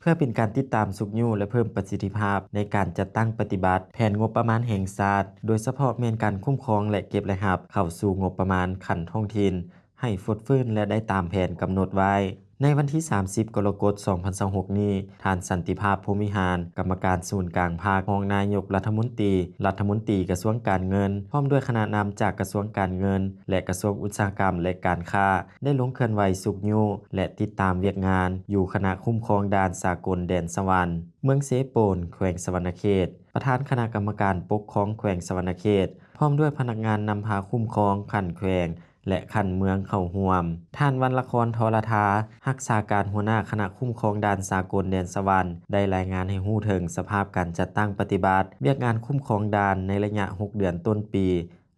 ເພື່ອເປັນການຕິດຕາມຊຸກຍູ້ ແລະ ເພີ່ມປະສິດທິພາບໃນການຈັດຕັ້ງປະຕິບັດແຜນງົບປະມານແຫ່ງຊາດ, ໂດຍສະເພາະແມ່ນການຄຸ້ມຄອງ ແລະ ເກັບລາຍຮັບເຂົ້າສູ່ງົບປະມານຂັ້ນທ້ອງຖິ່ນ ໃຫ້ຟົດຟື້ນ ແລະ ໄດ້ຕາມແຜນກຳນົດໄວ້. ໃນວັນທີສາມສິບ ກໍລະກົດ ສອງພັນຊາວຫົກນີ້, ທ່ານ ສັນຕິພາບ ພົມວິຫານ ກຳມະການສູນກາງພັກ, ຮອງນາຍົກລັດຖະມົນຕີ, ລັດຖະມົນຕີກະຊວງການເງິນ ພ້ອມດ້ວຍຄະນະນຳຈາກກະຊວງການເງິນ ແລະ ກະຊວງອຸດສາຫະກຳ ແລະ ການຄ້າ ໄດ້ລົງເຄື່ອນໄຫວຊຸກຍູ້ ແລະ ຕິດຕາມວຽກງານຢູ່ຄະນະຄຸ້ມຄອງດ່ານສາກົນແດນສະຫວັນ ເມືອງເຊໂປນ ແຂວງສະຫວັນນະເຂດ, ປະທານຄະນະກຳມະການປົກຄອງແຂວງສະຫວັນນະເຂດ ພ້ອມດ້ວຍພະນັກງານນຳພາຄຸ້ມຄອງຂັ້ນແຂວງ ແລະ ຂັ້ນເມືອງເຂົ້າຮ່ວມ. ທ່ານ ວັນລະຄອນ ທໍລະທາ ຮັກສາການຫົວໜ້າຄະນະຄຸ້ມຄອງດ່ານສາກົນແດນສະຫວັນ ໄດ້ລາຍງານໃຫ້ຮູ້ເຖິງສະພາບການຈັດຕັ້ງປະຕິບັດວຽກງານຄຸ້ມຄອງດ່ານໃນໄລຍະຫົກເດືອນຕົ້ນປີ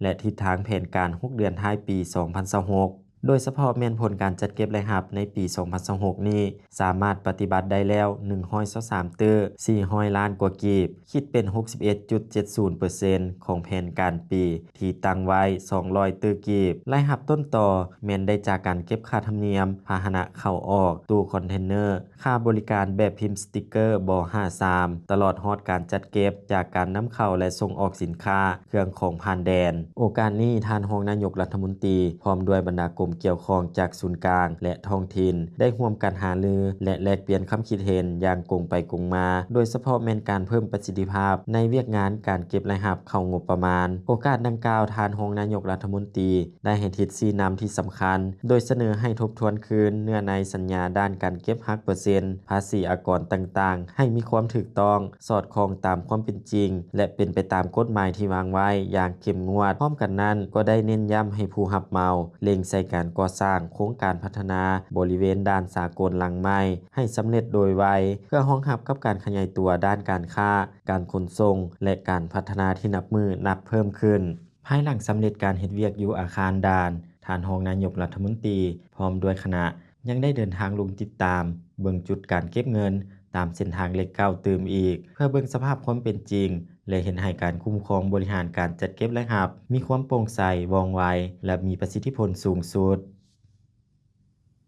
ແລະ ທິດທາງແຜນການຫົກເດືອນທ້າຍປີສອງພັນຊາວຫົກ ໂດຍສະເພາະແມ່ນຜົນການຈັດເກັບລາຍຮັບໃນປີສອງພັນຊາວຫົກນີ້ ສາມາດປະຕິບັດໄດ້ແລ້ວໜຶ່ງຮ້ອຍຊາວສາມຕື້ສີ່ຮ້ອຍລ້ານກວ່າກີບ, ຄິດເປັນຫົກສິບເອັດຈຸດເຈັດສູນເປີເຊັນຂອງແຜນການປີທີ່ຕັ້ງໄວ້ສອງຮ້ອຍຕື້ກີບ. ລາຍຮັບຕົ້ນຕໍແມ່ນໄດ້ຈາກການເກັບຄ່າທຳນຽມພາຫະນະເຂົ້າອອກຕູ້ຄອນເທນເນີ, ຄ່າບໍລິການແບບພິມສະຕິກເກີ ບຫ້າສາມ ຕະຫຼອດຮອດການຈັດເກັບຈາກການນຳເຂົ້າ ແລະ ສົ່ງອອກສິນຄ້າ ເຄື່ອງຂອງຜ່ານແດນ. ໂອກາດນີ້, ທ່ານຮອງນາຍົກລັດຖະມົນຕີ ພ້ອມດ້ວຍບັນດາກົມກ່ຽວຂ້ອງຈາກສູນກາງ ແລະ ທ້ອງຖິ່ນ ໄດ້ຮ່ວມກັນຫາລື ແລະ ແລກປ່ຽນຄຳຄິດເຫັນຢ່າງກົງໄປກົງມາ, ໂດຍສະເພາະແມ່ນການເພີ່ມປະສິດທິພາບໃນວຽກງານການເກັບລາຍຮັບເຂົ້າງົບປະມານ. ໂອກາດດັ່ງກ່າວ, ທ່ານຮອງນາຍົກລັດຖະມົນຕີ ໄດ້ໃຫ້ທິດຊີ້ນຳທີ່ສຳຄັນ, ໂດຍສະເໜີໃຫ້ທົບທວນຄືນເນື້ອໃນສັນຍາດ້ານການເກັບຫັກເປີເຊັນພາສີອາກອນຕ່າງໆ ໃຫ້ມີຄວາມຖືກຕ້ອງ, ສອດຄ່ອງຕາມຄວາມເປັນຈິງ ແລະ ເປັນໄປຕາມກົດໝາຍທີ່ວາງໄວ້ຢ່າງເຂັ້ມງວດ. ພ້ອມກັນນັ້ນ, ກໍໄດ້ເນັ້ນຢ້ຳໃຫ້ຜູ້ຮັບເໝົາເລັ່ງໃສ່ການກໍ່ສ້າງໂຄງການພັດທະນາບໍລິເວນດ່ານສາກົນຫຼັງໃໝ່ໃຫ້ສຳເລັດໂດຍໄວ, ເພື່ອຮອງຮັບກັບການຂະຫຍາຍຕົວດ້ານການຄ້າ, ການຂົນສົ່ງ ແລະ ການພັດທະນາທີ່ນັບມື້ນັບເພີ່ມຂຶ້ນ. ພາຍຫຼັງສຳເລັດການເຮັດວຽກຢູ່ອາຄານດ່ານ, ທ່ານຮອງນາຍົກລັດຖະມົນຕີ ພ້ອມດ້ວຍຄະນະ ຍັງໄດ້ເດີນທາງລົງຕິດຕາມເບິ່ງຈຸດການເກັບເງິນຕາມເສັ້ນທາງເລກເກົ້າຕື່ມອີກ, ເພື່ອເບິ່ງສະພາບຄວາມເປັນຈິງ ແລະ ເຮັດໃຫ້ການຄຸ້ມຄອງບໍລິຫານການຈັດເກັບລາຍຮັບມີຄວາມໂປ່ງໃສ, ວ່ອງໄວ ແລະ ມີປະສິດທິຜົນສູງສຸດ.